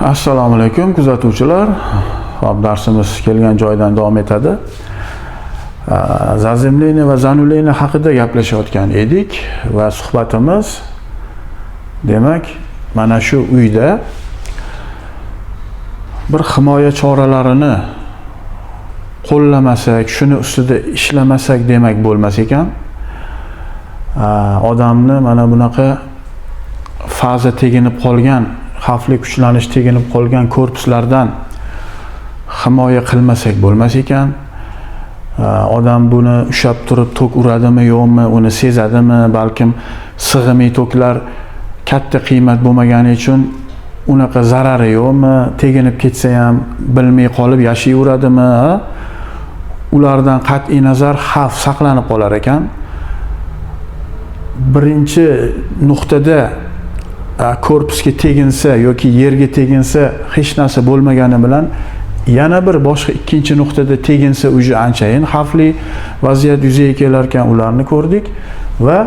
Assalomu alaykum, kuzatuvchilar. Xo'p, darsimiz kelgan joyidan davom etadi. Заземление va зануление haqida gaplashayotgan edik va suhbatimiz, demak, mana shu uyda bir himoya choralarini qo'llamasak, shuni ustida ishlamasak, demak, bo'lmas ekan. Odamni mana bunaqa faza teginib qolgan, xavfli kuchlanish teginib qolgan korpuslardan himoya qilmasak bo'lmas ekan. Odam buni ushlab turib tok uradimi, yo'qmi, uni sezadimi, balkim sig'imiy toklar katta qiymat bo'lmagani uchun unaqa zarari yo'qmi, teginib ketsa ham bilmay qolib yashayveradimi, ulardan qat'iy nazar xavf saqlanib qolar ekan. Birinchi nuqtada korpusga teginsa yoki yerga teginsa hech narsa bo'lmagani bilan, yana bir boshqa ikkinchi nuqtada teginsa, уже anchayin xavfli vaziyat yuzaga kelar ekan, ularni ko'rdik. Va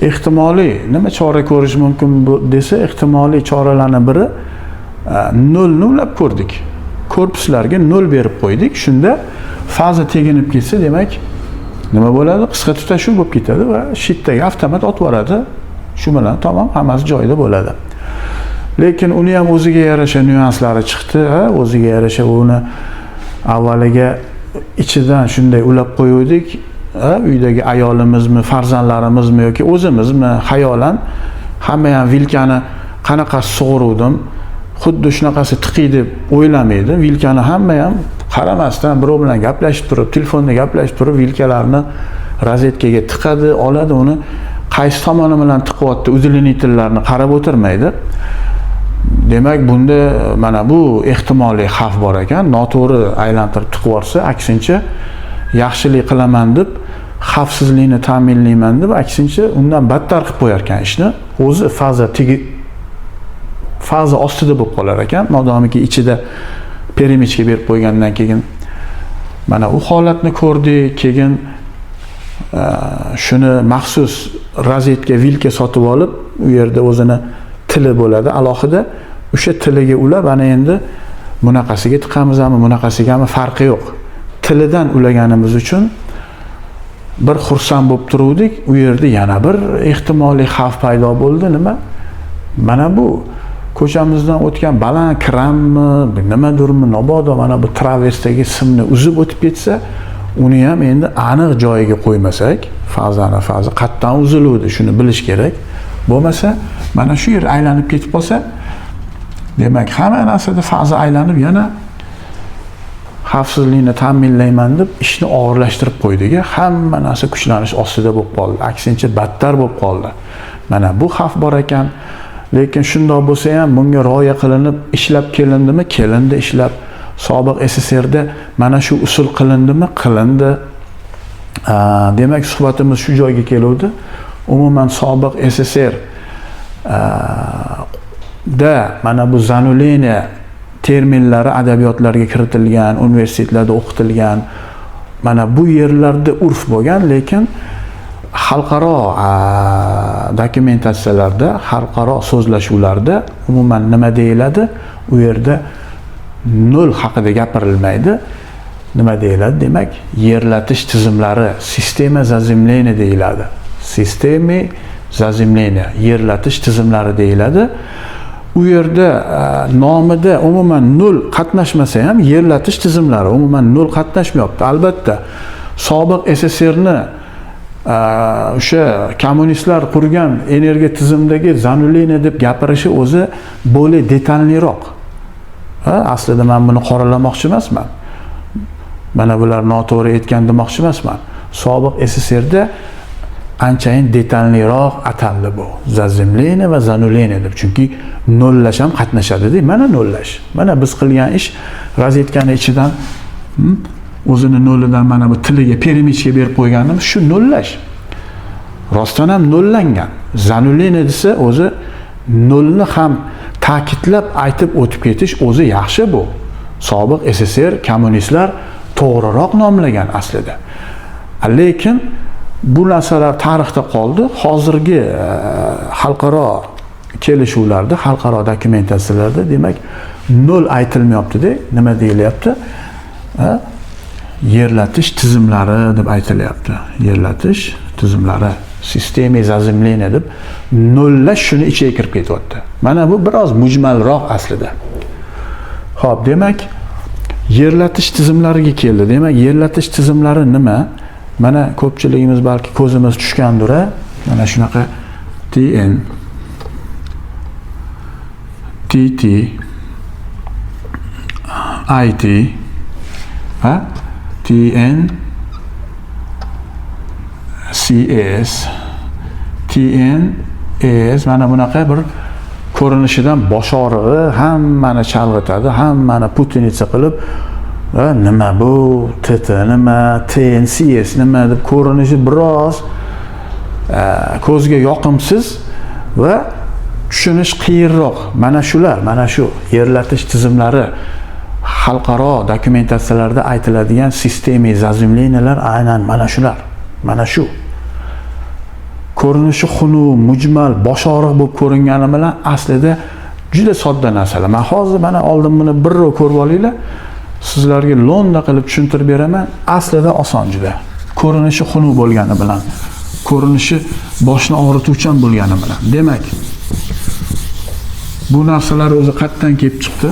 ehtimoliy nima chora ko'rish mumkin desa, ehtimoliy choralarni biri nolni ulab ko'rdik, korpuslarga nol berib qo'ydik. Shunda faza teginib ketsa, demak, nima bo'ladi? Qisqa tutashuv bo'lib ketadi va щит dagi avtomat otib yuboradi. Shu bilan tamom, hammasi joyida bo'ladi. Lekin uni ham o'ziga yarasha nyuanslari chiqdi, o'ziga yarasha. Uni avvaliga ichidan shunday ulab qo'yuvdik, uydagi ayolimizmi, farzandlarimizmi yoki o'zimizmi, xayolan hamma ham vilkani qanaqasi sug'uruvdim, xuddi shunaqasi tiqiy deb o'ylamaydi. Vilkani hamma ham qaramasdan, birov bilan gaplashib turib, telefonda gaplashib turib, vilkalarni rozetkaga tiqadi, oladi. Uni qaysi tomoni bilan tiqyapti, удлинитель larni qarab o'tirmaydi. Demak, bunda mana bu ehtimoliy xavf bor ekan. Noto'g'ri aylantirib tiqib yuborsa, aksincha, yaxshilik qilaman deb, xavfsizlikni ta'minlayman deb, aksincha undan battar qilib qo'yar ekan ishni. O'zi faza tegi, faza ostida bo'lib qolar ekan, modomiki ichida перемычка berib qo'ygandan keyin. Mana u holatni ko'rdik. Keyin shuni maxsus rozetka vilka sotib olib, u yerda o'zini tili bo'ladi alohida, o'sha tiliga ulab, ana endi bunaqasiga tiqamizmi, bunaqasigami, farqi yo'q, tilidan ulaganimiz uchun bir xursand bo'lib turuvdik. U yerda yana bir ehtimoliy xavf paydo bo'ldi. Nima? Mana bu ko'chamizdan o'tgan baland kranmi, nimadirmi, mabodo mana bu traversdagi simni uzib o'tib ketsa, uni ham endi aniq joyiga qo'ymasak, fazani, faza qayerdan uziluvdi, shuni bilish kerak. Bo'lmasa mana shu yer aylanib ketib qolsa, demak, hamma narsada faza aylanib, yana xavfsizlikni ta'minlayman deb ishni og'irlashtirib qo'ydik. Hamma narsa kuchlanish ostida bo'lib qoldi, aksincha, battar bo'lib qoldi. Mana bu xavf bor ekan. Lekin shundoq bo'lsa ham bunga rioya qilinib ishlab kelindimi? Kelindi ishlab. Sobiq SSSRda mana shu usul qilindimi? Qilindi. Demak, suhbatimiz shu joyga keluvdi. Umuman, sobiq SSSR da mana bu зануление terminlari adabiyotlarga kiritilgan, universitetlarda o'qitilgan, mana bu yerlarda urf bo'lgan. Lekin xalqaro dokumentatsiyalarda, xalqaro so'zlashuvlarda umuman nima deyiladi? U yerda nol haqida gapirilmaydi. Nima deyiladi? Demak, yerlatish tizimlari, система заземления deyiladi, системы заземления, yerlatish tizimlari deyiladi. U yerda nomida umuman nol qatnashmasa ham, yerlatish tizimlari, umuman nol qatnashmayapti. Albatta, sobiq SSSRni o'sha kommunistlar qurgan energiya tizimidagi зануление deb gapirishi o'zi более детальный roq. Ha, aslida man buni qoralamoqchi emasman, mana bular noto'g'ri aytgan demoqchi emasman. Sobiq SSSRda anchayin детальный roq ataldi bu, заземление va зануление deb, chunki nollash ham qatnashadida. Mana nollash, mana biz qilgan ish: rozetkani ichidan o'zini nolidan mana bu tiliga перемычка berib qo'yganimiz, shu nollash. Rostdan ham nollangan. Зануление desa, o'zi nolni ham ta'kidlab aytib o'tib ketish o'zi yaxshi. Bu sobiq SSSR, kommunistlar to'g'riroq nomlagan aslida. Lekin bu narsalar tarixda qoldi. Hozirgi xalqaro Kelishuvlarda, xalqaro dokumentatsiyalarda demak nol aytilmayapti-da, nima deyilyapti? Yerlatish tizimlari deb aytilyapti. Yerlatish tizimlari, система заземления deb nollash shuni ichiga kirib ketyapti. Mana bu biroz mujmalroq aslida. Xo'p, demak, yerlatish tizimlariga keldi. Demak, yerlatish tizimlari nima? Mana ko'pchiligimiz balki ko'zimiz tushgandir, mana shunaqa TN, TT, IT, ha? TN, CS, TN, S, mana bunaqa bir ko'rinishidan bosh og'rig'i hammani chalg'itadi, hammani путаница qilib, nima bu TT nima, TNCS nima deb ko'rinishi biroz ko'zga yoqimsiz va tushunish qiyinroq. Mana shular, mana shu yerlatish tizimlari xalqaro dokumentatsiyalarda aytiladigan система заземления lar aynan mana shular, mana shu. Ko'rinishi xunuk, mujmal, bosh og'riq bo'lib ko'ringani bilan aslida juda sodda narsalar. Men hozir mana oldin buni birrov ko'rib olinglar, sizlarga lo'nda qilib tushuntirib beraman. Aslida oson juda. Ko'rinishi xunuk bo'lgani bilan, ko'rinishi boshni og'rituvchan bo'lgani bilan. Demak, bu narsalar o'zi qayerdan kelib chiqdi?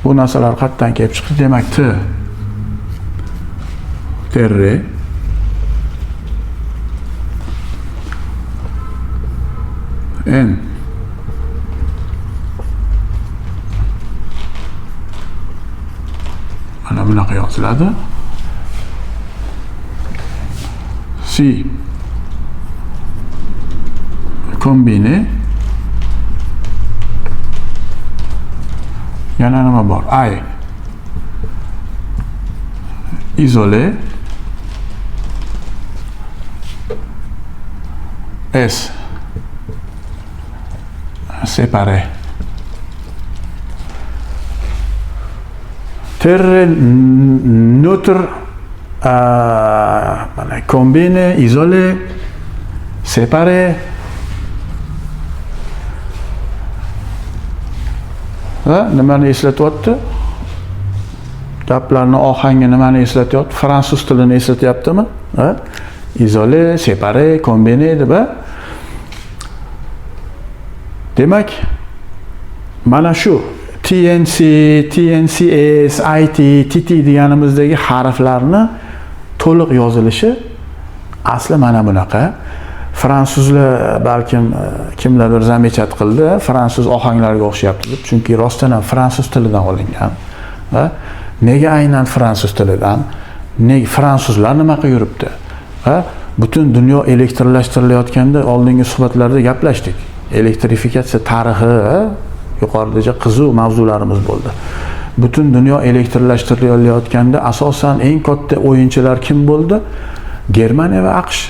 Bu narsalar qayerdan kelib chiqdi? Demak, T terre N mana bunaqa yoziladi. C kombine, yana nima bor? I izole, S separe. Terre, nötr, mana kombine, izole, separe. Va nimani eslatyapti? Gaplarni ohangi nimani eslatyapti? Fransuz tilini eslatyaptimi? Ha? Izole, separe, kombine deb, ha? Demak, mana shu TNC, TNCS, IT, TT deganimizdagi harflarni to'liq yozilishi asli mana bunaqa. Fransuzlar balkim kimlardir замечать qildi, fransuz ohanglariga o'xshayapti deb, chunki rostdan ham fransuz tilidan olingan. Va nega aynan fransuz tilidan? Nega fransuzlar nima qilib yuribdi? Va butun dunyo elektrlashtirilayotganda oldingi suhbatlarda gaplashdik. Elektrifikatsiya tarixi yuqoridacha qiziq mavzularimiz bo'ldi. Butun dunyo elektrlashtirilayotganda asosan eng katta o'yinchilar kim bo'ldi? Germaniya va AQSh.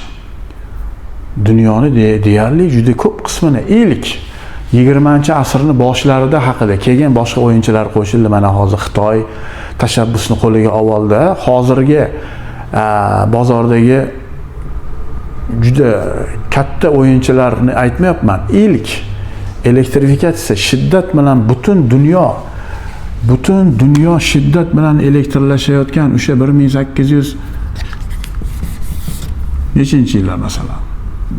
Dunyoni deyarli juda ko'p qismini ilk 20-asrning boshlarida haqida, keyin boshqa o'yinchilar qo'shildi. Mana hozir Xitoy tashabbusni qo'liga oldi. Hozirgi bozordagi juda katta o'yinchilarni aytmayapman. Ilk elektrifikatsiya shiddat bilan butun dunyo shiddat bilan elektrlashayotgan o'sha 1800 nechinchi yillar masalan?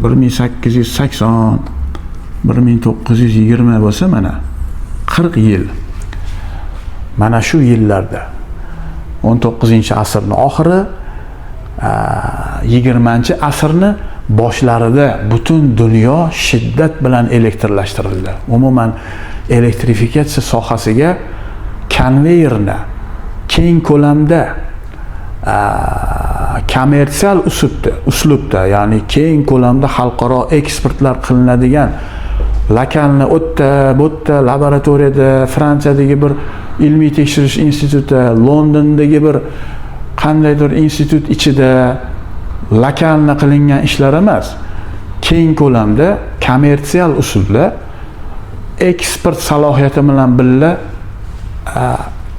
1880, 1920 bo'lsa mana 40 yil. Mana shu yillarda 19-asrning oxiri, 20-asrning boshlarida butun dunyo shiddat bilan elektrlashtirildi. Umuman elektrifikatsiya sohasiga konveyerni keng ko'lamda, kommersial uslubda, ya'ni keng ko'lamda xalqaro eksportlar qilinadigan lokalni o'tda, bu yerda laboratoriyada, Fransiyadagi bir ilmiy tekshirish instituti, Londondagi bir qandaydir institut ichida lokalni qilingan ishlar emas, keng ko'lamda kommersial usulda eksport salohiyati bilan birga,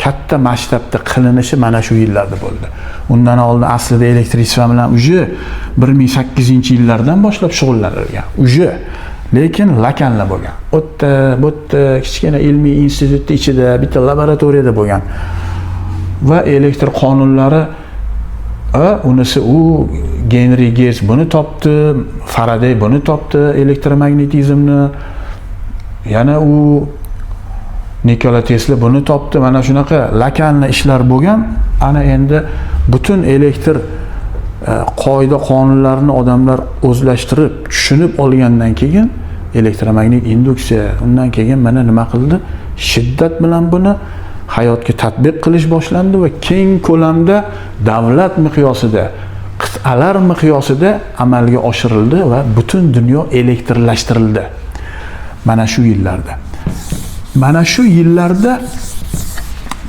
katta masshtabda qilinishi mana shu yillarda bo'ldi. Undan oldin aslida elektrichka bilan уже 1800-yillardan boshlab shug'ullanilgan. Уже Lekin локально bo'lgan. U yerda, bu yerda, kichkina ilmiy institutni ichida, bitta laboratoriyada bo'lgan. Va elektr qonunlari, unisi u Genri Gerts buni topdi, Faraday buni topdi, elektromagnetizmni. Yana u Nikola Tesla buni topdi. Mana shunaqa локальный ishlar bo'lgan. Ana endi butun elektr qoida qonunlarini odamlar o'zlashtirib, tushunib olgandan keyin elektromagnit induksiya, undan keyin mana nima qildi? Shiddat bilan buni hayotga tatbiq qilish boshlandi va keng ko'lamda, davlat miqyosida, qit'alar miqyosida amalga oshirildi va butun dunyo elektrlashtirildi. Mana shu yillarda. Mana shu yillarda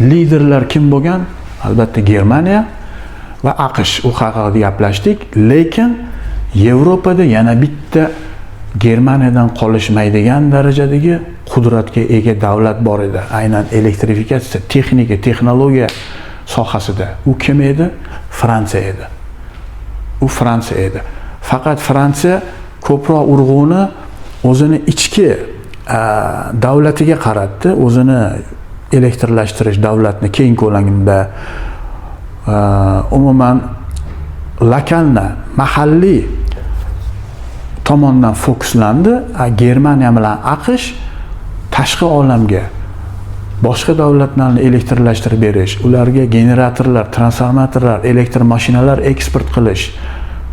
liderlar kim bo'lgan? Albatta, Germaniya va AQSh. U haqida gaplashdik, lekin Yevropada yana bitta Germaniyadan qolishmaydigan darajadagi qudratga ega davlat bor edi. Aynan elektrifikatsiya, texnika, texnologiya sohasida. U kim edi? Fransiya edi. U Fransiya edi. Faqat Fransiya ko'proq urg'uni o'zini ichki davlatiga qaratdi, o'zini elektrlashtirish, davlatni keng ko'lamda, umuman локально, mahalliy tomondan fokuslandi. Germaniya bilan AQSh tashqi olamga, boshqa davlatlarni elektrlashtirib berish, ularga generatorlar, transformatorlar, elektr mashinalar eksport qilish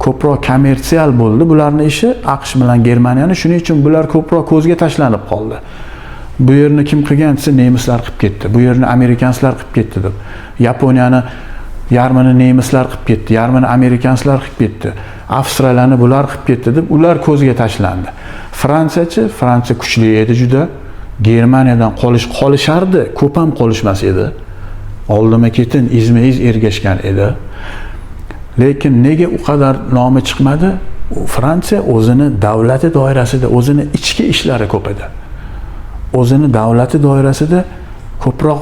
ko'proq kommersial bo'ldi bularni ishi, AQSh bilan Germaniyani. Shuning uchun bular ko'proq ko'zga tashlanib qoldi. Bu yerni kim qilgan desa, nemislar qilib ketdi, bu yerni amerikanslar qilib ketdi deb. Yaponiyani yarmini nemislar qilib ketdi, yarmini amerikanslar qilib ketdi, Avstraliyani bular qilib ketdi deb ular ko'zga tashlandi. Fransiyachi? Fransiya kuchli edi juda, Germaniyadan qolishardi, ko'p ham qolishmas edi, oldima ketin, izma iz ergashgan edi. Lekin nega u qadar nomi chiqmadi? U Fransiya o'zini davlati doirasida, o'zini ichki ishlari ko'p edi, o'zini davlati doirasida ko'proq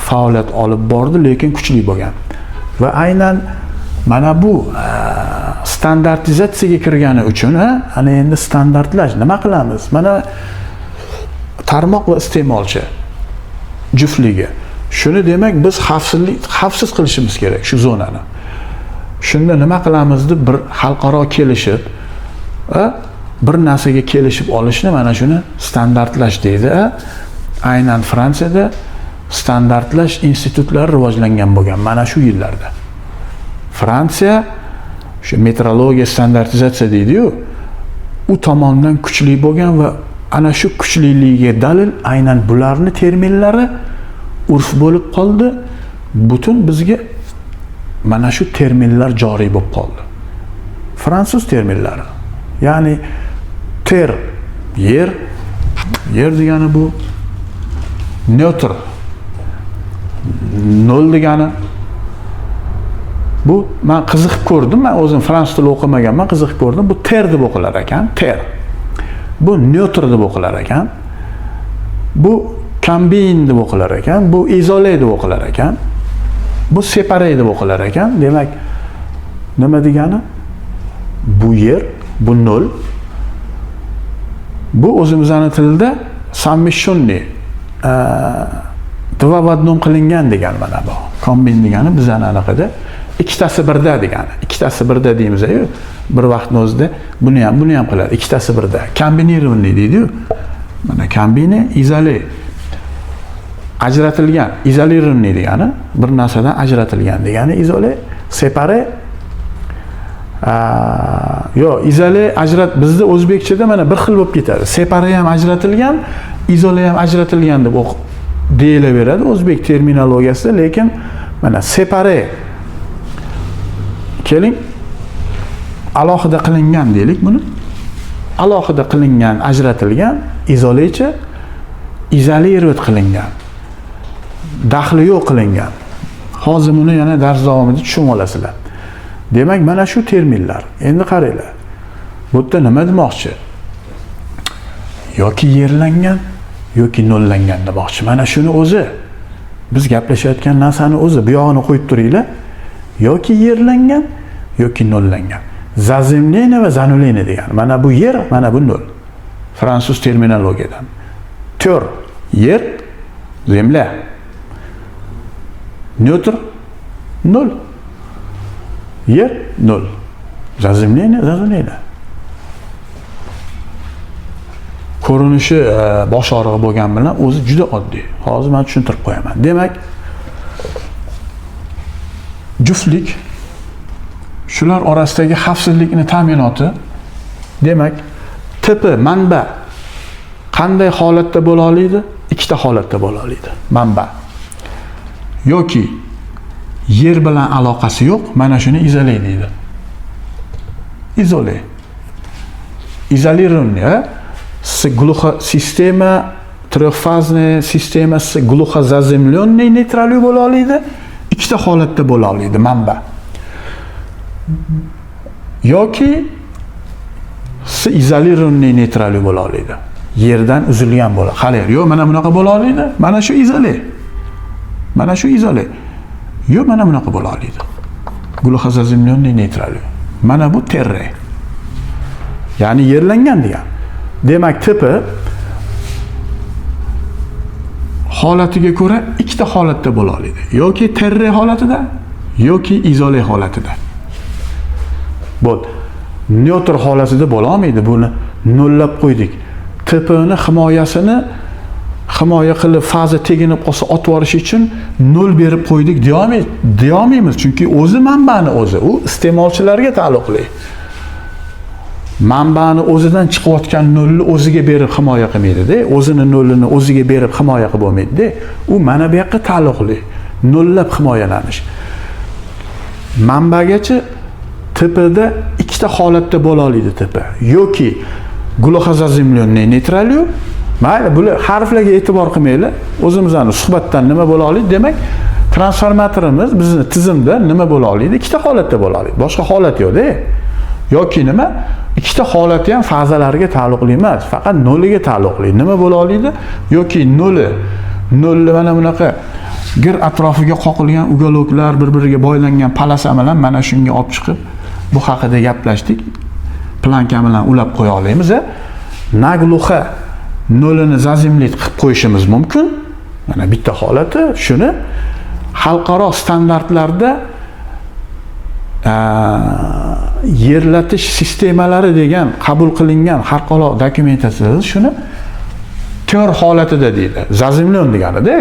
faoliyat olib bordi, lekin kuchli bo'lgan. Va aynan mana bu standartizatsiyaga kirgani uchun, ana endi standartlash nima qilamiz? Mana tarmoq va iste'molchi juftligi. Shuni, demak, biz xavfsiz qilishimiz kerak shu zonani. Shunda nima qilamiz deb bir xalqaro kelishib, bir narsaga kelishib olishni, mana shuni standartlash deydi. Aynan Fransiyada standartlash institutlari rivojlangan bo'lgan mana shu yillarda. Fransiya shu metrologiya, standartizatsiya deydiyu, u tomondan kuchli bo'lgan va ana shu kuchliligiga dalil aynan bularni terminlari urf bo'lib qoldi. Butun bizga mana shu terminlar joriy bo'lib qoldi, fransuz terminlari. Ya'ni terre yer, yer degani, bu neutre nol degani. Bu man qiziqib ko'rdim, man o'zim fransuz tili o'qimaganman, qiziqib ko'rdim. Bu terre deb o'qilar ekan, terre. Bu neutre deb o'qilar ekan, bu combine deb o'qilar ekan, bu isolé deb o'qilar ekan, bu séparé deb o'qilar ekan. Demak, nima degani bu? Yer, bu nol. Bu o'zimizni tilda совмещенный, два в одном qilingan degani. Mana bu combine degani bizani anaqada ikkitasi birda degani. Ikkitasi birda deymiz-ku, bir vaqtni o'zida buni ham, buni ham qiladi, ikkitasi birda, комбинированный deydiyu. Mana combiné, isolé ajratilgan, изолированный degani bir narsadan ajratilgan degani, isolé, séparé, yo'q, isolé bizda o'zbekchada mana bir xil bo'lib ketadi. Séparé ham ajratilgan, isolé ham ajratilgan deb o'qib deyilaveradi o'zbek terminologiyasida. Lekin mana séparé, keling, alohida qilingan deylik buni, alohida qilingan, ajratilgan. Isolé chi? Изолировать qilingan, daxli yo'q qilingan. Hozir buni yana dars davomida tushunib olasizlar. Demak, mana shu terminlar. Endi qaranglar, bu yerda nima demoqchi? Yoki yerlangan, yoki nollangan demoqchi. Mana shuni o'zi, biz gaplashayotgan narsani o'zi. Bu yog'ini qo'yib turinglar. Yoki yerlangan, yoki nollangan, заземление va зануление degani. Mana bu yer, mana bu nol. Fransuz terminologiyadan. Terre yer, земля. Neutre nol. Yer nol. Заземление, заземление. Ko'rinishi bosh og'rig'i bo'lgan bilan o'zi juda oddiy. Hozir men tushuntirib qo'yaman. Demak, juftlik shular orasidagi xavfsizlikni ta'minoti, demak, TP manba qanday holatda bo'la oladi? Ikkita holatda bo'la oladi. Manba yoki yer bilan aloqasi yo'q, mana shuni isolé deydi. Isolé. Изолированная с глухосистема, трехфазная система с глухозаземленной neytrali bo'la oladi. Ikkita holatda bo'la oladi manba. Yoki с изолированный neytrali bo'la oladi. Yerdan uzilgan bo'ladi. Hali yo'q, mana bunaqa bo'la oladi. Mana shu isolé. Mana shu isolé. Yo'q, mana bunaqa bo'la oladi. Глухозаземленный neytrali. Mana bu terre. Ya'ni yerlangan degan. Demak, TP holatiga ko'ra ikkita holatda bo'la oladi. Yoki terre holatida, yoki izole holatida. Bo'ldi. Neytr holatida bo'la olmaydi. Buni nollab qo'ydik. TPni himoyasini himoya qilib faza teginib qolsa otib yuborish uchun nol berib qo'ydik deya olmaymiz, chunki o'zi manbani o'zi, u iste'molchilarga taalluqli. Manbani o'zidan chiqayotgan nolni o'ziga berib himoya qilmaydi-da, o'zini nolini o'ziga berib himoya qilib bo'lmaydi-da. U mana bu yoqqa taalluqli. Nollab himoyalanish. Manbagacha TPda ikkita holatda bo'la oladi TP. Yoki глухозаземленный neytralyu, mayli, bular harflarga e'tibor qilmanglar. O'zimizni suhbatdan nima bo'la oladi? Demak, transformatorimiz bizni tizimda nima bo'la oladi? Ikkita holatda bo'la oladi. Boshqa holat yo'q-da. Yoki nima? Ikkita holati ham fazalarga taalluqli emas, faqat noliga taalluqli. Nima bo'la oladi? Yoki noli, nolli mana bunaqa gir atrofiga qoqilgan uголокlar bir-biriga boylangan palasa bilan mana shunga olib chiqib, bu haqida gaplashdik. Planka bilan ulab qo'ya olamiz. Наглухо nolini заземлить qilib qo'yishimiz mumkin. Mana bitta holati shuni xalqaro standartlarda yerlatish sistemalari degan qabul qilingan xalqaro dokumentatsiyada shuni terre holatida deydi. Заземлен deganida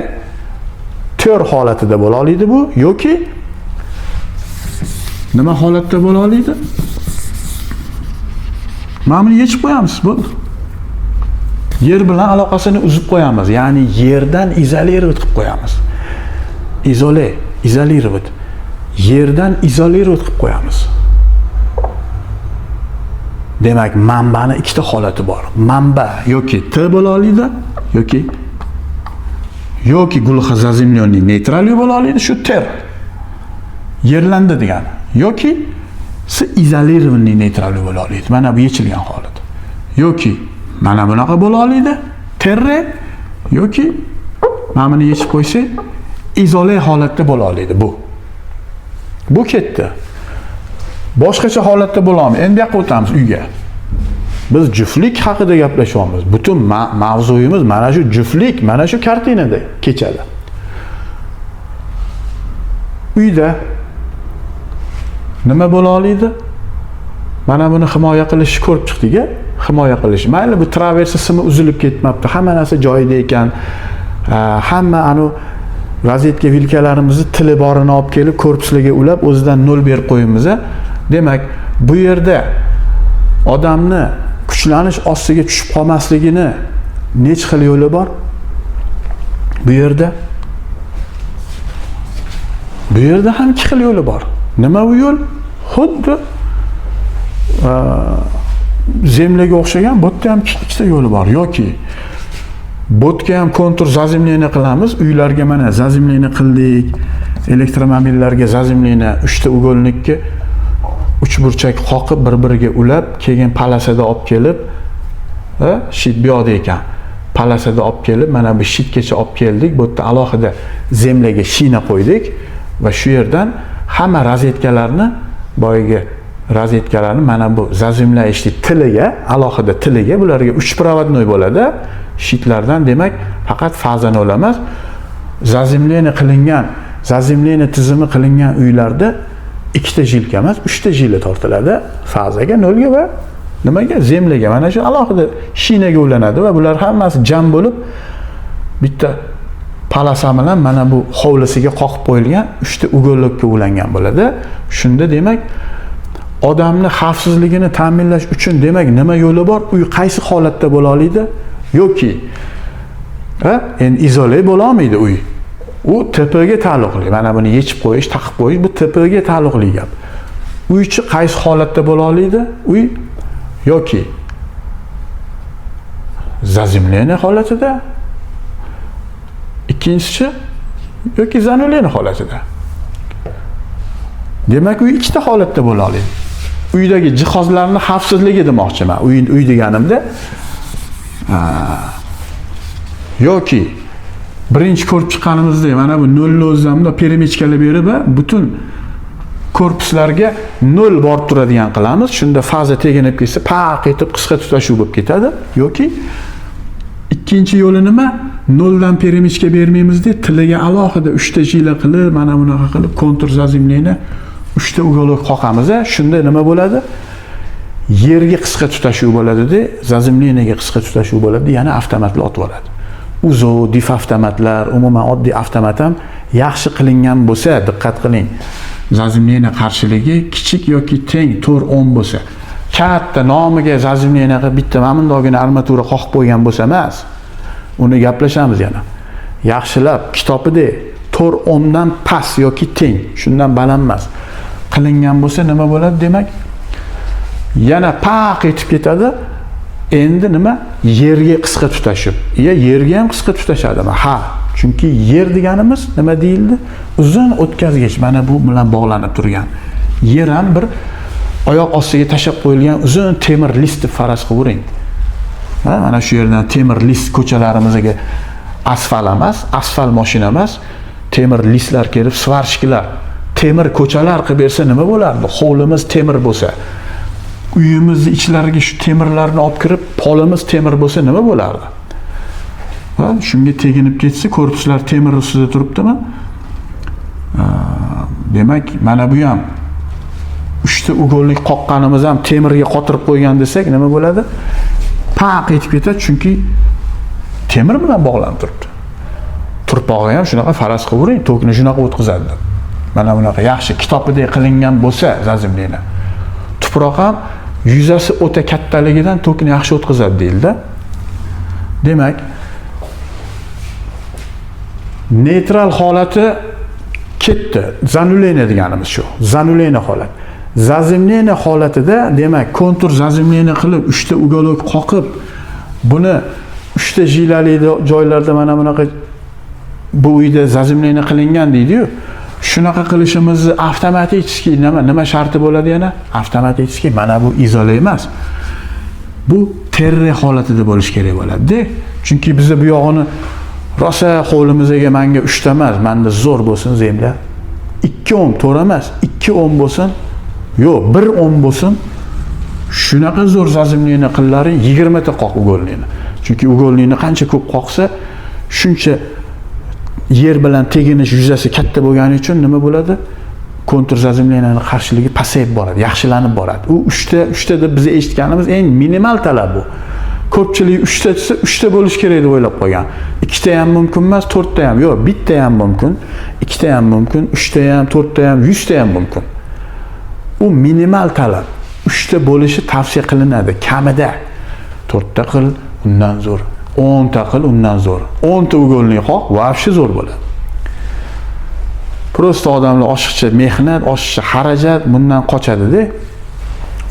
terre holatida bo'la oladi bu yoki nima holatda bo'la oladi? Mana buni yechib qo'yamiz, bo'ldi. Yer bilan aloqasini uzib qo'yamiz, ya'ni yerdan изолировать qilib qo'yamiz. Изоле, изолировать. Yerdan изолировать qilib qo'yamiz. Demak, manbani ikkita holati bor. Manba yoki T bo'la oladi, yoki глухозаземленный neytrali bo'la oladi, shu ter. Yerlandi degani. Yoki с изолированный neytrali bo'la oladi. Mana bu yechilgan holat. Yoki mana bunaqa bo'la oladi, terre, yoki mana buni yechib qo'ysak, izole holatda bo'la oladi bu. Bu ketdi. Boshqacha holatda bo'la olmaydi. Endi bu yoqqa o'tamiz uyga. Biz juftlik haqida gaplashyapmiz. Butun mavzuyimiz mana shu juftlik, mana shu kartinada kechadi. Uyda nima bo'la oladi? Mana buni himoya qilishni ko'rib chiqdik-a? Himoya qilish. Mayli, bu traversa simi uzilib ketmabdi, hamma narsa joyida ekan. Hamma anu rozetka vilkalarimizni tili borini olib kelib korpuslarga ulab o'zidan nol berib qo'yamiz. Demak, bu yerda odamni kuchlanish ostiga tushib qolmasligini necha xil yo'li bor? Bu yerda ham ikki xil yo'li bor. Nima bu yo'l? Xuddi земля ga o'xshagan bu yerda ham ikkita yo'li bor. Yoki botga ham kontur заземление qilamiz. Uylarga mana заземление qildik. Elektromobillarga заземление 3 ta угольник ka uchburchak qoqib bir-biriga ulab, keyin palasada olib kelib, щит bu yoqda ekan. Palasada olib kelib, mana bu щит gacha olib keldik. Bu yerda alohida земля ga shina qo'ydik va shu yerdan hamma rozetkalarni boyagi Rozetkalarni mana bu заземляющий tiliga, alohida tiliga, bularga 3 проводной bo'ladi. Щит lardan, demak, faqat faza nol emas. Заземление qilingan, заземление tizimi qilingan uylarda ikkita жилка emas, uchta жила tortiladi. Fazaga, nolga va nimaga? Земля ga. Mana shu alohida shinaga ulanadi va bular hammasi jam bo'lib bitta полоса bilan mana bu hovlisiga qoqib qo'yilgan uchta уголок ka ulangan bo'ladi. Shunda, demak, odamni xavfsizligini ta'minlash uchun, demak, nima yo'li bor? Uy qaysi holatda bo'la oladi? Yoki ha, endi izole bo'la olmaydi uy. U TPga taalluqli. Mana buni yechib qo'yish, taqib qo'yish, bu TPga taalluqli gap. Uychi qaysi holatda bo'la oladi? Uy yoki заземление holatida, ikkinchisi yoki зануление holatida. Demak, uy ikkita holatda bo'la oladi. Uydagi jihozlarni xavfsizligi demoqchiman. Uy deganimda, yoki birinchi ko'rib chiqqanimizdek, mana bu nolni o'zidan bundoq перемычка lar berib, butun korpuslarga nol borib turadigan qilamiz. Shunda faza teginib ketsa, paq etib qisqa tutashuv bo'lib ketadi. Yoki ikkinchi yo'li nima? Noldan перемычка bermaymizda, tiliga alohida uchta жила qilib, mana bunaqa qilib контур заземление uchta уголок qoqamiz. Shunda nima bo'ladi? Yerga qisqa tutashuv bo'ladida, заземление ga qisqa tutashuv bo'ladi, yana avtomatlar otib oladi. Uzo, dif avtomatlar, umuman oddiy avtomat ham yaxshi qilingan bo'lsa, diqqat qiling. Заземление qarshiligi kichik yoki teng 4 ohm bo'lsa, katta nomiga заземление qilib bitta mana bundogina armatura qoqib qo'ygan bo'lsa emas. Uni gaplashamiz yana. Yaxshilab kitobidek 4 ohmdan past yoki teng, shundan baland emas qilingan bo'lsa nima bo'ladi, demak? Yana paq etib ketadi. Endi nima? Yerga qisqa tutashib. Ya yerga ham qisqa tutashadimi? Ha, chunki yer deganimiz nima deyildi? Uzun o'tkazgich, mana bu bilan bog'lanib turgan. Yer ham bir oyoq ostiga tashlab qo'yilgan uzun temir list deb faraz qilavering. Ha, mana shu yerdan temir list ko'chalarimizga asfalt emas, asfalt mashina emas, temir listlar kelib, сварщик lar temir ko'chalar qilib bersa nima bo'lardi? Hovlimiz temir bo'lsa, uyimizni ichlariga shu temirlarni olib kirib, polimiz temir bo'lsa nima bo'lardi? Va shunga teginib ketsa, korpuslar temir ustida turibdimi? Demak, mana bu ham uchta угольник qoqqanimiz ham temirga qotirib qo'ygan desak nima bo'ladi? Paq etib ketadi, chunki temir bilan bog'lanib turibdi. Turpog'i ham shunaqa faraz qilavering, tokni shunaqa o'tkazadi deb. Mana bunaqa yaxshi kitobidek qilingan bo'lsa заземление. Tuproq ham yuzasi o'ta kattaligidan tokni yaxshi o'tkazadi deyildi. Demak, neytral holati ketdi. Зануление deganimiz shu. Зануление holat. Заземление holatida, demak, контур заземление qilib, uchta уголок qoqib, buni uchta жила li joylarda mana bunaqa bu uyda заземление qilingan deydi-yu. Shunaqa qilishimizni avtomatik nima sharti bo'ladi yana? Avtomatik mana bu izole emas. Bu terre holatida bo'lishi kerak bo'ladi-da. Chunki biza bu yog'ini rosa hovlimizga manga uchta emas, manda zo'r bo'lsin земля. 2 ohm to'g'ri emas, 2 ohm bo'lsin. Yo'q, 1 ohm bo'lsin. Shunaqa zo'r заземление qillaring 20 ta qoq угольник ni. Chunki угольник ni qancha ko'p qoqsa, shuncha yer bilan teginish yuzasi katta bo'lgani uchun nima bo'ladi? Контур заземление ni qarshiligi pasayib boradi, yaxshilanib boradi. U uchta deb biz eshitganimiz eng minimal talab bu. Ko'pchilik uchta desa, uchta bo'lishi kerak deb o'ylab qo'ygan. Ikkita ham mumkin emas, to'rtta ham, yo'q, bitta ham mumkin, ikkita ham mumkin, uchta ham, to'rtta ham, 100 ta ham mumkin. U minimal talab. Uchta bo'lishi tavsiya qilinadi kamida. To'rtta qil, undan zo'r. 10 ta qil, undan zo'r. 10 ta угольник qoq, вообще zo'r bo'ladi. Просто odamlar oshiqcha mehnat, oshiqcha xarajat, bundan qochadi-da.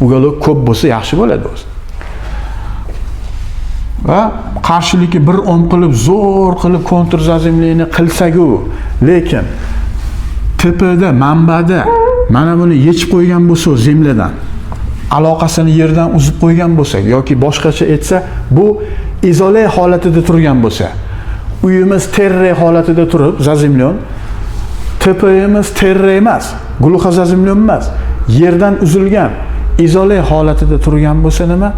Уголок ko'p bo'lsa yaxshi bo'ladi o'zi. Va qarshiligi 1 ohm qilib, zo'r qilib контур заземление qilsak-u, lekin TPda, manbada mana buni yechib qo'ygan bo'lsa, земля dan aloqasini yerdan uzib qo'ygan bo'lsak yoki boshqacha aytsa, bu izole holatida turgan bo'lsa, uyimiz terre holatida turib, заземлён, TPimiz terre emas, глухозаземлён emas, yerdan uzilgan. Izole holatida turgan bo'lsa nima?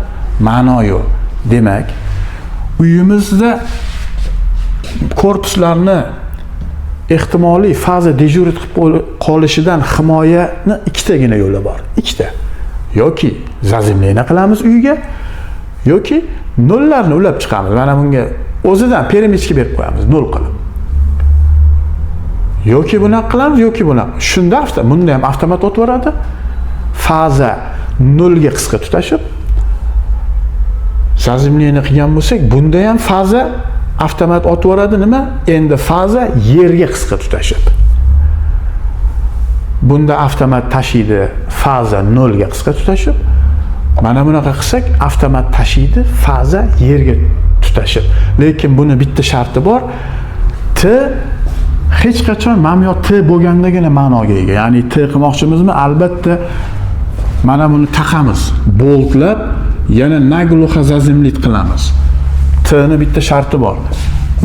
Ma'no yo'q. Demak, uyimizda korpuslarni ehtimoliy faza dejurit qilib qolishidan himoyani ikkitagina yo'li bor. Ikkita. Yoki zazimlena qilamiz uyga, yoki nollarni ulab chiqamiz. Mana bunga o'zidan peremichka berib qo'yamiz, nol qilib. Yoki bunaqa qilamiz, yoki bunaqa. Shunda bunda ham avtomat o'tib. Faza nolga qisqa tutashib, zazimlena qilgan bo'lsak, bunda ham faza avtomat otib yuboradi. Nima? Endi faza yerga qisqa tutashib. Bunda avtomat tashiydi, faza nolga qisqa tutashib. Mana bunaqa qilsak, avtomat tashiydi, faza yerga tutashib. Lekin buni bitta sharti bor. T hech qachon mana bu T bo'lgandagina ma'noga ega. Ya'ni T qilmoqchimizmi? Albatta mana buni taqamiz, boltlab yana nagluxa zazimlit qilamiz. T ni bitta sharti bor.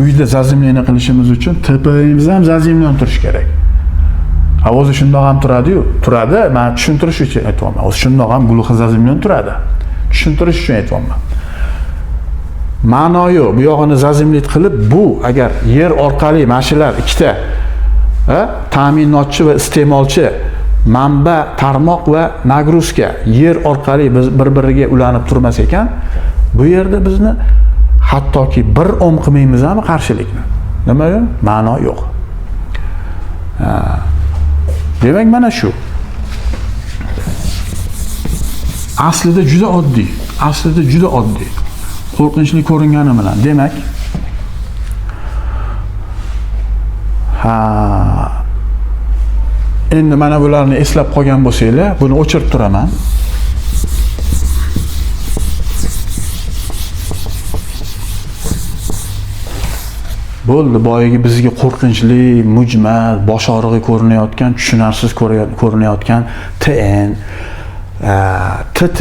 Uyda zazimlena qilishimiz uchun TPimiz ham zazimlan turishi kerak. Ha, o'zi shundoq ham turadi-yu. Turadi, men tushuntirish uchun aytyapman. O'zi shundoq ham gluxa zazimlan turadi. Tushuntirish uchun aytyapman. Ma'no yo'q. Bu yog'ini zazimlit qilib, bu agar yer orqali mana shular ikkita ta'minotchi va iste'molchi, manba, tarmoq va nagruzka yer orqali biz bir-biriga ulanib turmas ekan, bu yerda bizni hattoki bir ohm qilmaymiz ham qarshilikni. Nima yo'q? Ma'no yo'q. Demak, mana shu. Aslida juda oddiy. Aslida juda oddiy. Qo'rqinchli ko'ringani bilan. Demak, ha, endi mana bularni eslab qolgan bo'lsanglar, buni o'chirib turaman. Bo'ldi, boyagi bizga qo'rqinchli, mujmal, bosh og'rig'i ko'rinayotgan, tushunarsiz ko'rinayotgan TN, TT,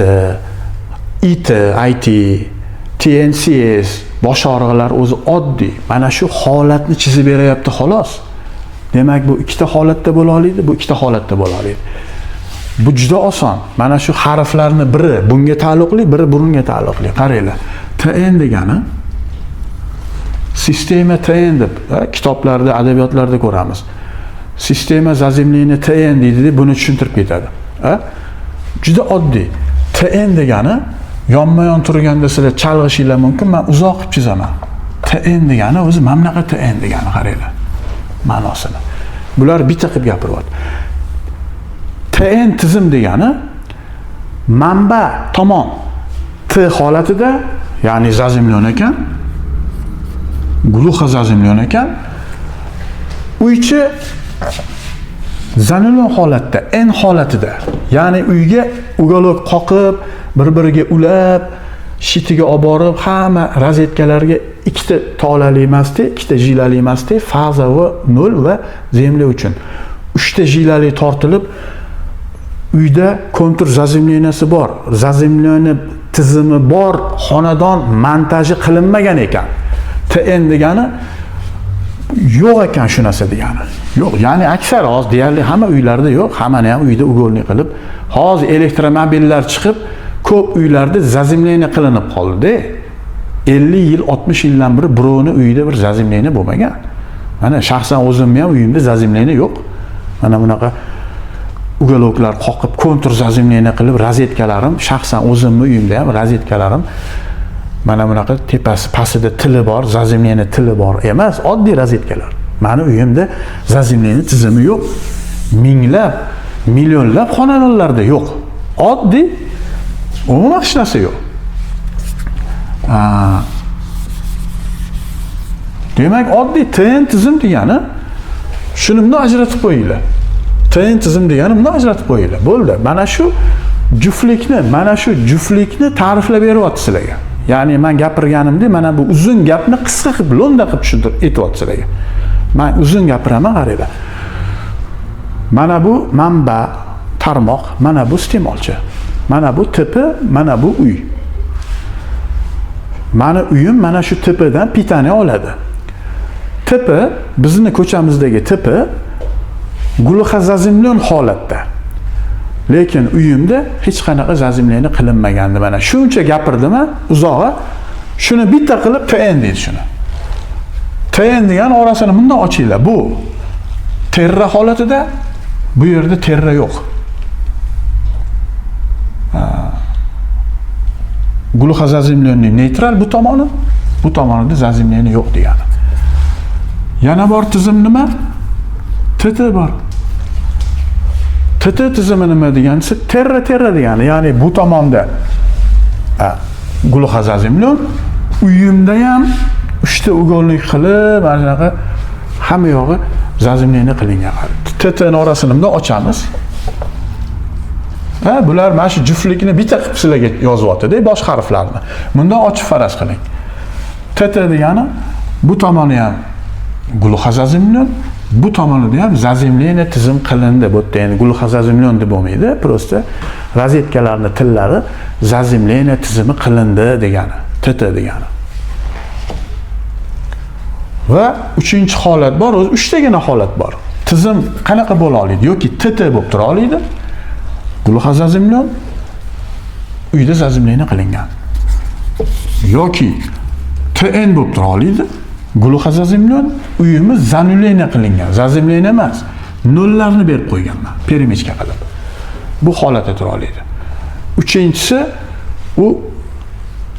IT, IT, TNCS bosh og'riqlar o'zi oddiy. Mana shu holatni chizib berayapti xolos. Demak, bu ikkita holatda bo'la oladi, bu ikkita holatda bo'la oladi. Bu juda oson. Mana shu harflarni biri bunga taalluqli, biri bunga taalluqli. Qaranglar. TN degani sistema TN deb kitoblarda, adabiyotlarda ko'ramiz. Sistema zazimlini TN deydi deb buni tushuntirib ketadi. Juda oddiy. TN degani yonma-yon turganda sizlar chalg'ishinglar mumkin, men uzoq qilib chizaman. TN degani o'zi mana bunaqa TN degani, qaranglar ma'nosini. Bular bitta qilib gapiryapti. TN tizim degani manba tomon T holatida, ya'ni zazimlon ekan, gluxa zazimlon ekan, uychi zanilon holatda, N holatida, ya'ni uyga ugolok qoqib, bir-biriga ulab, shitiga olib borib, hamma rozetkalarga ikkita tolali emasdi, ikkita jilali emasdi, faza va nol va zemli uchun uchta jilali tortilib, uyda kontur zazimlenasi bor, zazimleni tizimi bor xonadon montaji qilinmagan ekan. TN degani yo'q ekan shu narsa degani. Yo'q, ya'ni aksar hozir deyarli hamma uylarda yo'q, hammani ham uyda ugolni qilib, hozir elektromobillar chiqib, ko'p uylarda zazimlena qilinib qoldi-da. 50 yil, 60 yildan beri birovni uyida bir zazimlena bo'lmagan. Mana shaxsan o'zimni ham uyimda zazimlena yo'q. Mana bunaqa ugoloklar qoqib, kontur zazimlena qilib, rozetkalarim, shaxsan o'zimni uyimda ham rozetkalarim mana bunaqa tepasi, pastida tili bor, zazimlena tili bor emas, oddiy rozetkalar. Mani uyimda zazimlena tizimi yo'q. Minglab, millionlab xonadonlarda yo'q. Oddiy, umuman hech narsa yo'q. Demak, oddiy TN tizim degani shuni bundan ajratib qo'yinglar. TN tizim degani bundan ajratib qo'yinglar. Bo'ldi. Mana shu juftlikni, mana shu juftlikni ta'riflab beryapti sizlarga. Ya'ni men gapirganimda mana bu uzun gapni qisqa qilib, lo'nda qilib tushuntirib aytyapti sizlarga. Men uzun gapiraman, qaranglar. Mana bu manba, tarmoq, mana bu iste'molchi. Mana bu TP, mana bu uy. Mani uyim mana shu TPdan pitani oladi. TP, bizni ko'chamizdagi TP gulxazazimlon holatda. Lekin uyimda hech qanaqa заземление qilinmagandi. Mana shuncha gapirdim-a, uzog'i. Shuni bitta qilib TN deydi shuni. TN degan orasini bundan ochinglar. Bu terra holatida, bu yerda terra yo'q. Глухозаземленный neytral bu tomoni, bu tomonida заземление yo'q degani. Yana bor tizim nima? TT bor. TT tizimi nima degani? Terra terra degani. Ya'ni bu tomonda глухозаземлен, uyimda ham 3 ta угольник qilib, mana shunaqa hamma yog'i заземление qilingan. TT ni orasini bunday ochamiz. Ha, bular mana shu juftlikni bitta qilib sizlarga yozyapti-da, bosh harflarni. Bundan ochib faraz qiling. TT degani bu tomoni ham глухозаземлен, bu tomonida ham заземление tizim qilindi. Bu yerda endi глухозаземлен deb bo'lmaydi, просто rozetkalarning tillari заземление tizimi qilindi degani, TT degani. Va uchinchi holat bor, o'zi uchtagina holat bor. Tizim qanaqa bo'la oladi? Yoki TT bo'lib tura oladi. Глухозаземлен, uyda заземление qilingan. Yoki TN bo'lib tura oladi. Глухозаземлен, uyimiz зануление qilingan. Заземление emas, nollarni berib qo'yganman, перемычка qilib. Bu holatda tura oladi. Uchinchisi, u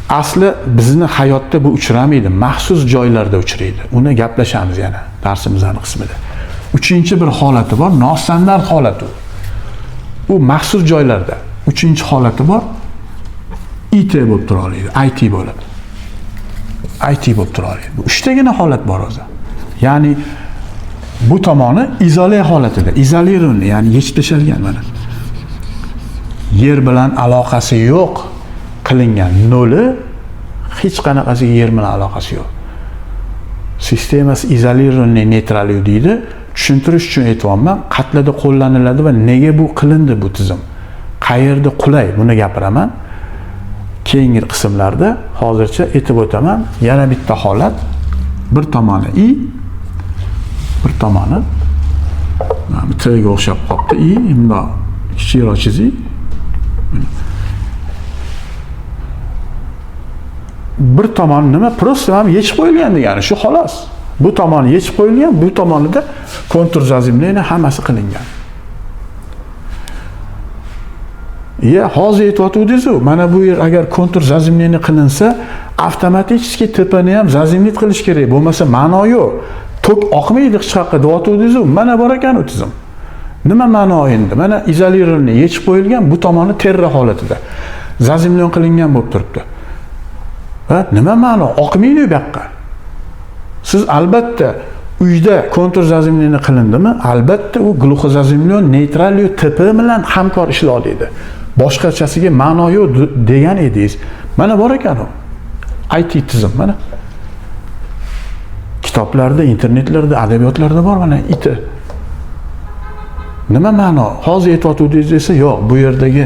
asli bizni hayotda bu uchramaydi, maxsus joylarda uchraydi. Uni gaplashamiz yana darsimizning qismida. Uchinchi bir holati bor, nostandart holati. U maxsus joylarda. Uchinchi holati bor, IT bo'lib tura oladi, IT bo'lib. IT bo'lib tura oladi. Bu uchtagina holat bor o'zi. Ya'ni bu tomoni izolya holatida, изолированный, ya'ni yechib tashalgan mana. Yer bilan aloqasi yo'q qilingan noli, hech qanaqasiga yer bilan aloqasi yo'q. Sistemasi изолированный neytral deydi. Tushuntirish uchun aytyapman, qatlada qo'llaniladi va nega bu qilindi bu tizim? Qayerda qulay, buni gapiraman. Keyingi qismlarda hozircha aytib o'taman. Yana bitta holat, bir tomoni I, bir tomoni T ga o'xshab qolibdi. I bundoq kichikroq chizik. Bir tomoni nima? Просто ham yechib qo'yilgan degani, shu xolos. Bu tomoni yechib qo'yilgan, bu tomonida kontur заземление hammasi qilingan. Ya hozir aytyotgandingiz-ku, mana bu yer agar kontur заземление qilinsa, avtomatik TPni ham заземлить qilish kerak, bo'lmasa ma'no yo'q. Tok oqmaydi hech qayerga deyotgandingiz-ku, mana bor ekan u tizim. Nima ma'no endi? Mana изолированный yechib qo'yilgan, bu tomoni terra holatida. Заземлен qilingan bo'lib turibdi. Va nima ma'no? Oqmaydi bu yoqqa. Siz albatta uyda kontur заземление qilindimi? Albatta u глухозаземлен neytral TP bilan hamkor ishlaydi. Boshqachasiga ma'no yo'q degan edingiz. Mana bor ekan u. IT tizim mana. Kitoblarda, internetlarda, adabiyotlarda bor mana IT. Nima ma'no? Hozir aytyotgandingiz desa, yo'q, bu yerdagi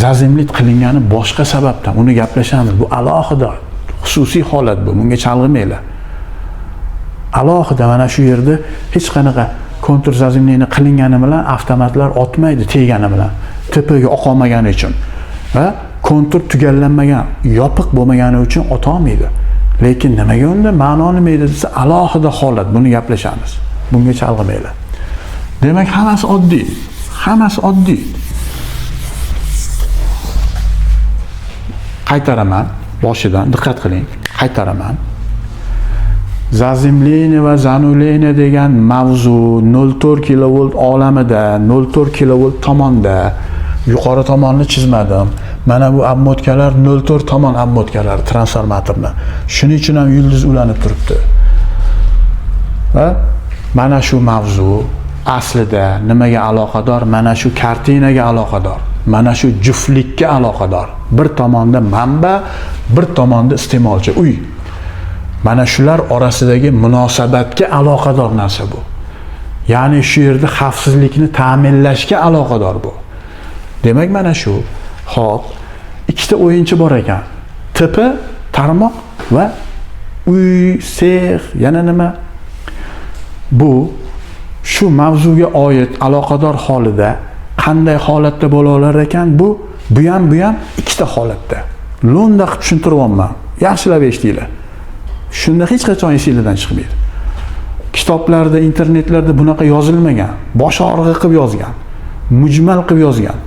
заземлить qilingani boshqa sababdan. Uni gaplashamiz. Bu alohida xususiy holat bu. Bunga chalg'imanglar. Alohida mana shu yerda hech qanaqa kontur заземление qilingani bilan avtomatlar otmaydi tegani bilan. TPga oqolmagani uchun va kontur tugallanmagan, yopiq bo'lmagani uchun ota olmaydi. Lekin nimaga unda ma'no nima edi desa, alohida holat, buni gaplashamiz. Bunga chalg'imanglar. Demak, hammasi oddiy. Hammasi oddiy. Qaytaraman boshidan, diqqat qiling. Qaytaraman. Заземление va зануление degan mavzu 0.4 kilovolt olamida, 0.4 kilovolt tomonda, yuqori tomonni chizmadim. Mana bu обмотkalar 0.4 tomon обмотkalari transformatorni. Shuning uchun ham yulduz ulanib turibdi. Va mana shu mavzu aslida nimaga aloqador? Mana shu kartinaga aloqador. Mana shu juftlikka aloqador. Bir tomonda manba, bir tomonda iste'molchi uy. Mana shular orasidagi munosabatga aloqador narsa bu. Ya'ni shu yerda xavfsizlikni ta'minlashga aloqador bu. Demak, mana shu. Xo'p, ikkita o'yinchi bor ekan. TP tarmoq va uy, sex, yana nima? Bu shu mavzuga oid aloqador holida Qanday holatda bo'la olar ekan bu? Bu ham ikkita holatda. Lo'nda qilib tushuntiryapman. Yaxshilab eshitinglar. Shunda hech qachon esinglardan chiqmaydi. Kitoblarda, internetlarda bunaqa yozilmagan. Bosh og'rig'i qilib yozgan. Mujmal qilib yozgan.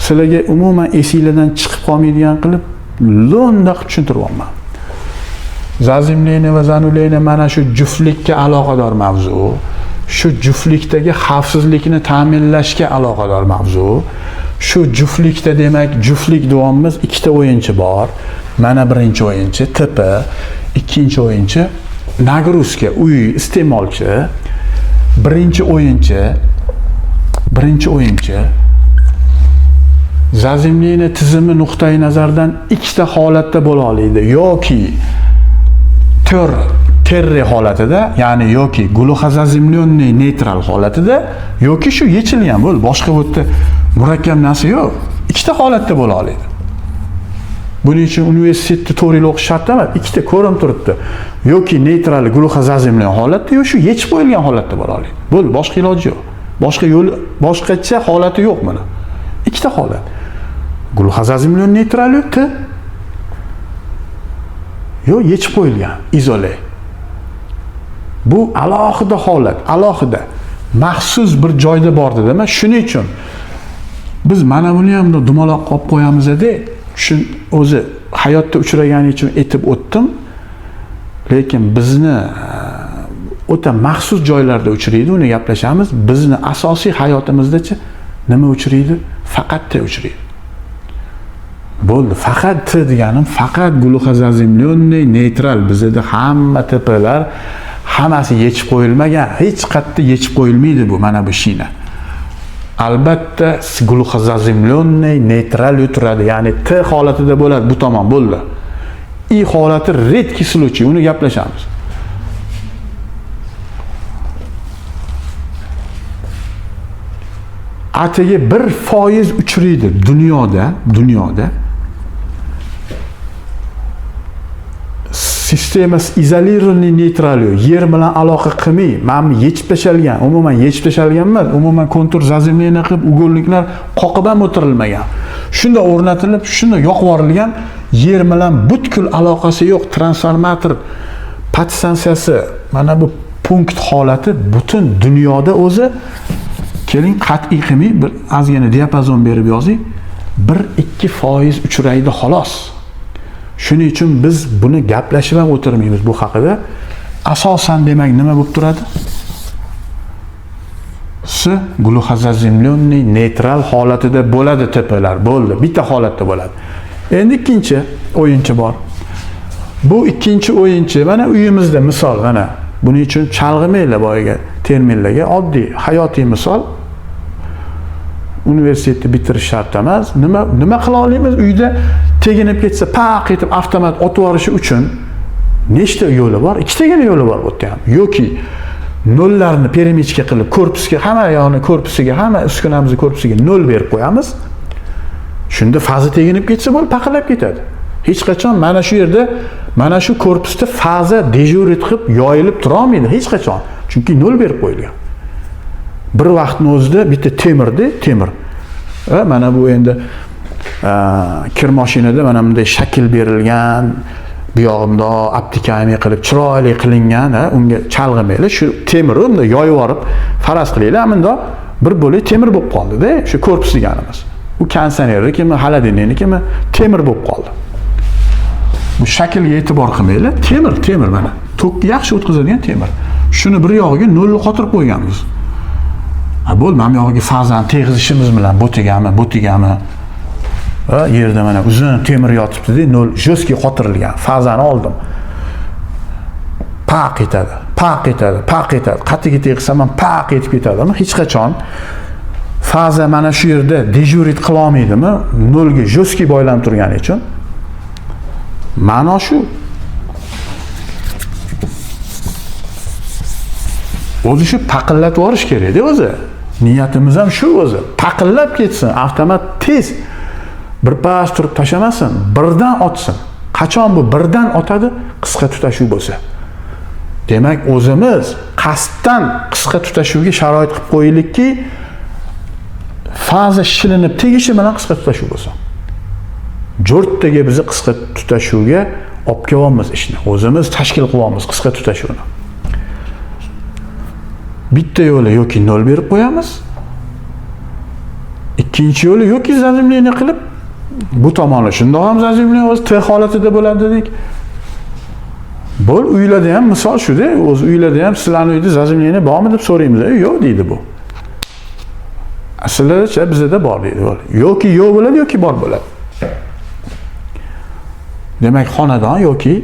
Sizlarga umuman esinglardan chiqib qolmaydigan qilib lo'nda qilib tushuntiryapman. Zazimleni va zanuleni mana shu juftlikka aloqador mavzu. Shu juftlikdagi xavfsizlikni ta'minlashga aloqador mavzu. Shu juftlikda demak, juftlik deyapmiz, ikkita o'yinchi bor. Mana birinchi o'yinchi TP, ikkinchi o'yinchi nagruzka, uy iste'molchi. Birinchi o'yinchi zazimleni tizimi nuqtai nazaridan ikkita holatda bo'la oladi. Yoki terri holatida, ya'ni yoki gluxozazimlyonniy neytral holatida, yoki shu yechilgan bo'ldi. Boshqa bu yerda murakkab narsa yo'q. Ikkita holatda bo'la oladi. Buning uchun universitetda 4 yil o'qish shart emas. Ikkita ko'rinib turibdi. Yoki neytral gluxozazimlon holatda, yoki shu yechib qo'yilgan holatda bo'la oladi. Bo'ldi, boshqa iloji yo'q. Boshqa yo'l, boshqacha holati yo'q mana. Ikkita holat. Gluxozazimlon neytrali T yo yechib qo'yilgan izole. Bu alohida holat, alohida maxsus bir joyda bor dedim. Shuning uchun biz mana buni ham dumaloq qilib qo'yamiz-da. Shu o'zi hayotda uchragani uchun aytib o'tdim. Lekin bizni o'ta maxsus joylarda uchraydi, uni gaplashamiz. Bizni asosiy hayotimizdachi nima uchraydi? Faqat T uchraydi. Bo'ldi, faqat T deganim faqat gluxozazimlyonniy neytral. Bizda hamma TPlar hammasi yechib qo'yilmagan, hech qayerda yechib qo'yilmaydi bu mana bu shina. Albatta gluxozazimlyonniy neytral turadi, ya'ni T holatida bo'ladi bu tomon bo'ldi. I holati redki случай, uni gaplashamiz. Atigi 1% uchraydi dunyoda. Sistema izolirованный neytrali, yer bilan aloqa qilmay, mana bu yechib tashalgan, umuman yechib tashalgan emas, umuman kontur zazimleni qilib, ugolniklar qoqib ham o'tirilmagan. Shunda o'rnatilib, shunda yoqib yuborilgan, yer bilan butkul aloqasi yo'q transformator podstansiyasi, mana bu punkt holati butun dunyoda o'zi. Keling, qat'iy qilmay bir ozgina diapazon berib yozing. 1-2% uchraydi xolos. Shuning uchun biz buni gaplashib ham o'tirmaymiz bu haqida. Asosan demak nima bo'lib turadi? S gluxozazimlyonniy neytral holatida bo'ladi TPlar. Bo'ldi, bitta holatda bo'ladi. Endi ikkinchi o'yinchi bor. Bu ikkinchi o'yinchi mana uyimizda misol mana. Buning uchun chalg'imanglar boyaga terminlarga. Oddiy hayotiy misol. Universitetni bitirish shart emas. Nima qila olamiz? Uyda teginib ketsa, paq etib avtomat otib yuborishi uchun nechta yo'li bor? Ikkitagina yo'li bor bu yerda ham. Yoki nollarni peremichka qilib, korpusga, hamma yog'ini korpusiga, hamma uskunamizni korpusiga nol berib qo'yamiz. Shunda faza teginib ketsa bo'ldi, paqillab ketadi. Hech qachon mana shu yerda, mana shu korpusda faza dejurit qilib yoyilib tura olmaydi hech qachon. Chunki nol berib qo'yilgan. Bir vaqtning o'zida bitta temirda, temir. Mana bu endi kir mashinada mana bunday shakl berilgan, bu yog'imda aptikami qilib chiroyli qilingan, unga chalg'imaylar. Shu temirni bunday yoyib yuborib faraz qilinglar, bunda bir bo'lak temir bo'lib qoldi-da, shu korpus deganimiz. U konditsionernikimi, xolodilnikimi temir bo'lib qoldi. Bu shaklga e'tibor qilmanglar, temir, temir mana. Tok yaxshi o'tkazadigan temir. Shuni bir yog'iga nolni qotirib qo'yganmiz. Ha, bo'ldi, mana bu yog'iga fazani tegizishimiz bilan bo'tigami, bo'tigami. Va yerda mana uzun temir yotibdi-da, nol жесткий qotirilgan. Fazani oldim. Paq etadi, paq etadi, paq etadi. Qatiga tegizsam ham paq etib ketadimi? Hech qachon faza mana shu yerda dejurit qila olmaydimi? Nolga жесткий boylanib turgani uchun. Ma'no shu. O'zi shu paqillatib yuborish kerak-da o'zi. Niyatimiz ham shu o'zi. Paqillab ketsin, avtomat tez bir pas turib tashlamasin, birdan otsin. Qachon bu birdan otadi? Qisqa tutashuv bo'lsa. Demak, o'zimiz qasddan qisqa tutashuvga sharoit qilib qo'yaylikki, Faza shilinib tegishi bilan qisqa tutashuv bo'lsin. Jo'rttaga bizni qisqa tutashuvga olib kelyapmiz ishni. O'zimiz tashkil qilyapmiz qisqa tutashuvni. Bitta yo'li yoki 0 berib qo'yamiz. Ikkinchi yo'li yoki zazimlение qilib bu tomoni shundoq ham zazimlение o'zi T holatida bo'ladi dedik. Bo'l uylarda ham misol shuda, o'z uylarda ham sizlarning uyda zazimlение bormi deb so'raymiz. Yo'q deydi bu. Aslida bizda bor deydi. Yoki yo'q bo'ladi yoki bor bo'ladi. Demak, xonadon yoki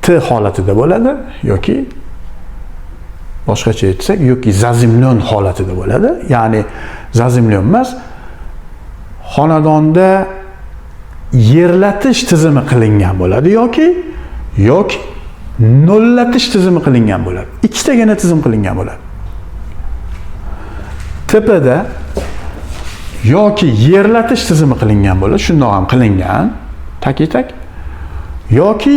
T holatida bo'ladi yoki boshqacha aytsak, yoki zazimlon holatida bo'ladi. Ya'ni zazimlon emas, xonadonda yerlatish tizimi qilingan bo'ladi yoki nollatish tizimi qilingan bo'ladi. Ikkitagina tizim qilingan bo'ladi. Tepada yoki yerlatish tizimi qilingan bo'ladi, shundoq ham qilingan, tak-tak, yoki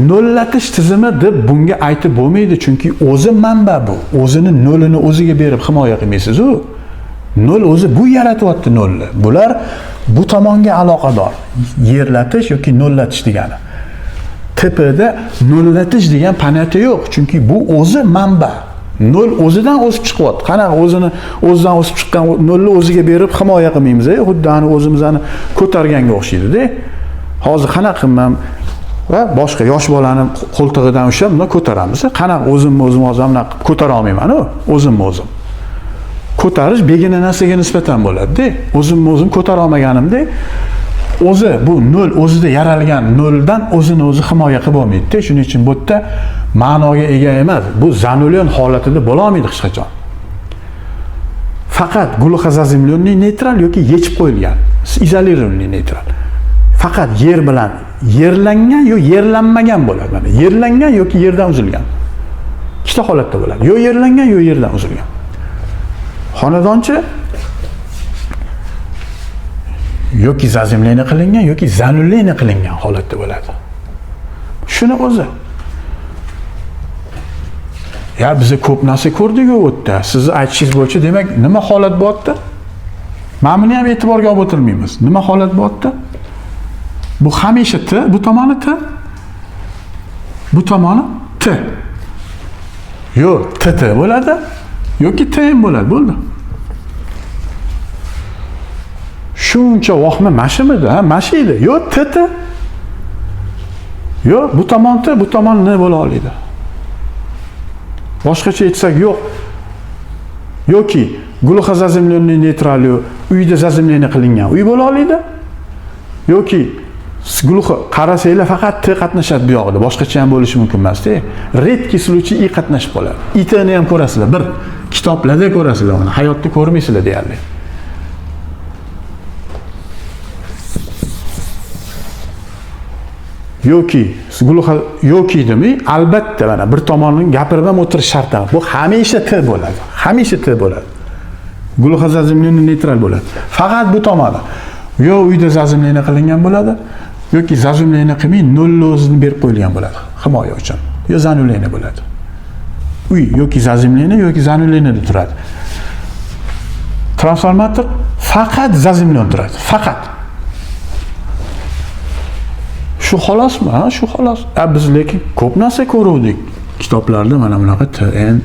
nollatish tizimi deb bunga aytib bo'lmaydi, chunki o'zi manba bu. O'zini nolini o'ziga berib himoya qilmaysiz-u. Nol o'zi bu yaratyapti nolni. Bular bu tomonga aloqador. Yerlatish yoki nollatish degani. Tepada nollatish degan понятие yo'q, chunki bu o'zi manba. Nol o'zidan o'sib chiqyapti. Qanaqa o'zini o'zidan o'sib chiqqan nolni o'ziga berib himoya qilmaymiz, xuddi ani o'zimizni ko'targanga o'xshaydi-da. Hozir qanaqa qilmam va boshqa yosh bolani qo'ltig'idan ushlab bundan ko'taramiz. Qanaqa o'zimni o'zim hozir bunday qilib ko'tara olmayman-u, o'zimni o'zim. Ko'tarish begona narsaga nisbatan bo'ladi-da. O'zimni o'zim ko'tara olmaganimda o'zi bu nol o'zida yaralgan noldan o'zini o'zi himoya qilib olmaydi-da. Shuning uchun bu yerda ma'noga ega emas. Bu zanulion holatida bo'la olmaydi hech qachon. Faqat gluxozazimlyonniy neytral yoki yechib qo'yilgan, izolirованный neytral. Faqat yer bilan yerlangan yo yerlanmagan bo'ladi. Mana yerlangan yoki yerdan uzilgan. Ikkita holatda bo'ladi. Yo yerlangan yo yerdan uzilgan. Xonadonchi yoki zazimleniya qilingan yoki zanulleniya qilingan holatda bo'ladi. Shuni o'zi. Ya biz ko'p narsa ko'rdik-ku u yerda. Sizni aytishingiz bo'yicha demak nima holat bo'lyapti? Mana buni ham e'tiborga olib o'tirmaymiz. Nima holat bo'lyapti? Bu hamisha T, bu tomoni T. Bu tomoni T. Yo T T bo'ladi yoki T M bo'ladi, bo'ldi. Shuncha vahima mashimidi, ha, mashi edi. Yo T T. Yo bu tomon T, bu tomon N bo'la oladi. Boshqacha aytsak yo'q. Yoki gluxozazimloniy neytrali uyda zazimleniya qilingan uy bo'la oladi. Yoki gluxo qarasanglar faqat T qatnashadi bu yoqda, boshqacha ham bo'lishi mumkin emas-da. Редкий случай I qatnashib qoladi. I T ni ham ko'rasizlar, bir kitoblarda ko'rasizlar uni, hayotda ko'rmaysizlar deyarli. Yoki gluxo yoki demay, albatta mana bir tomonini gapirib ham o'tirish shart emas. Bu hamisha T bo'ladi. Hamisha T bo'ladi. Gluxozazimloniy neytral bo'ladi. Faqat bu tomoni. Yo uyda zazimleniya qilingan bo'ladi, yoki zazimleniya qilmay nolni o'zini berib qo'yilgan bo'ladi himoya uchun. Yo zanulleniya bo'ladi. Uy yoki zazimleniya yoki zanuleniyada turadi. Transformator faqat zazimlon turadi, faqat. Shu xolosmi? Ha, shu xolos. Biz lekin ko'p narsa ko'ruvdik. Kitoblarda mana bunaqa TN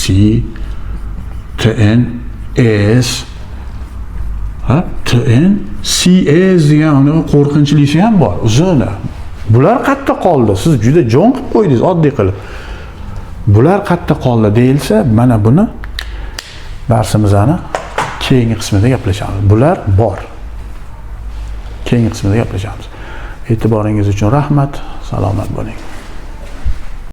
C TN S ha, TN CS degan unaqa qo'rqinchlisi ham bor, uzuni. Bular qayerda qoldi? Siz juda jo'n qilib qo'ydingiz, oddiy qilib. Bular qayerda qoldi deyilsa, mana buni darsimizni keyingi qismida gaplashamiz. Bular bor. Keyingi qismida gaplashamiz. E'tiboringiz uchun rahmat. Salomat bo'ling.